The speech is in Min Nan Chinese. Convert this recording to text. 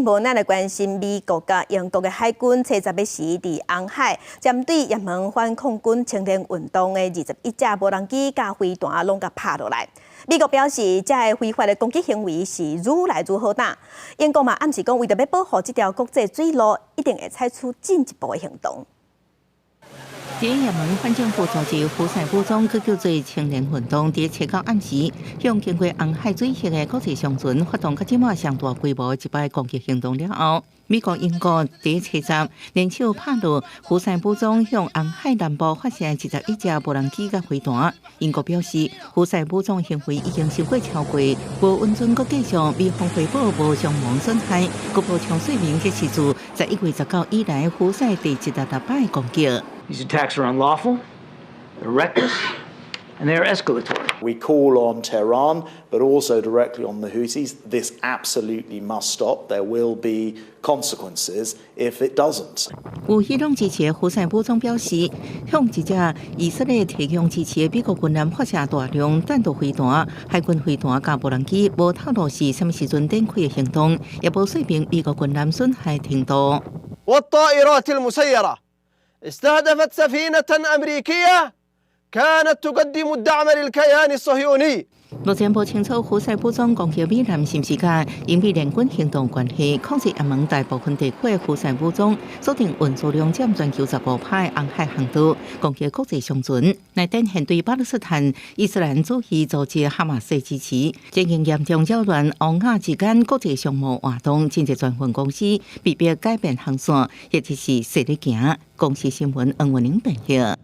步，咱來關心美國佮英國的海軍，初十時佇紅海針對也門反抗軍青年運動的21架無人機佮飛彈攏共拍落來。美國表示，這个非法的攻擊行為是愈來愈好膽。英國嘛暗示講，為著欲保護這條國際水路，一定會採取進一步的行動。佇也門反政府組織胡塞武裝，閣叫做青年運動，佇初九暗時向經過紅海水域的國際商船發動較這馬上大規模一擺攻擊行動了後，美國、英國佇初十聯手拍落胡塞武裝向紅海南部發射21架無人機佮飛彈。英國表示，胡塞武裝行為已經超過，無允准閣繼續美方回報無傷亡損害，閣補充說明這是自11月19以來胡塞第76擺攻擊。 These attacks are unlawful, they're reckless, and they are escalatory. We call on Tehran, but also directly on the Houthis. This absolutely must stop. There will be consequences if it doesn't. 有伊朗支持的胡塞武裝表示，向一隻以色列提供支持的美國軍艦發射大量彈道飛彈、海軍飛彈佮無人機，無透露是啥物時陣展開的行動，也無說明美國軍艦損害程度。 والطائرات المسيرة استهدفت سفينة أمريكية كانت تقدم الدعم للكيان الصهيوني。目前無清楚胡塞武裝攻擊美艦是毋是佮英美聯軍行動關係。控制也門大部分地區的胡塞武裝鎖定運輸量佔全球15%的紅海航道，攻擊國際商船，來展現對巴勒斯坦伊斯蘭主義組織哈馬斯支持。這經嚴重擾亂歐亞之間國際商貿活動，真濟船運公司被迫改變航線，或者是踅咧行。公視新聞黃文玲編譯。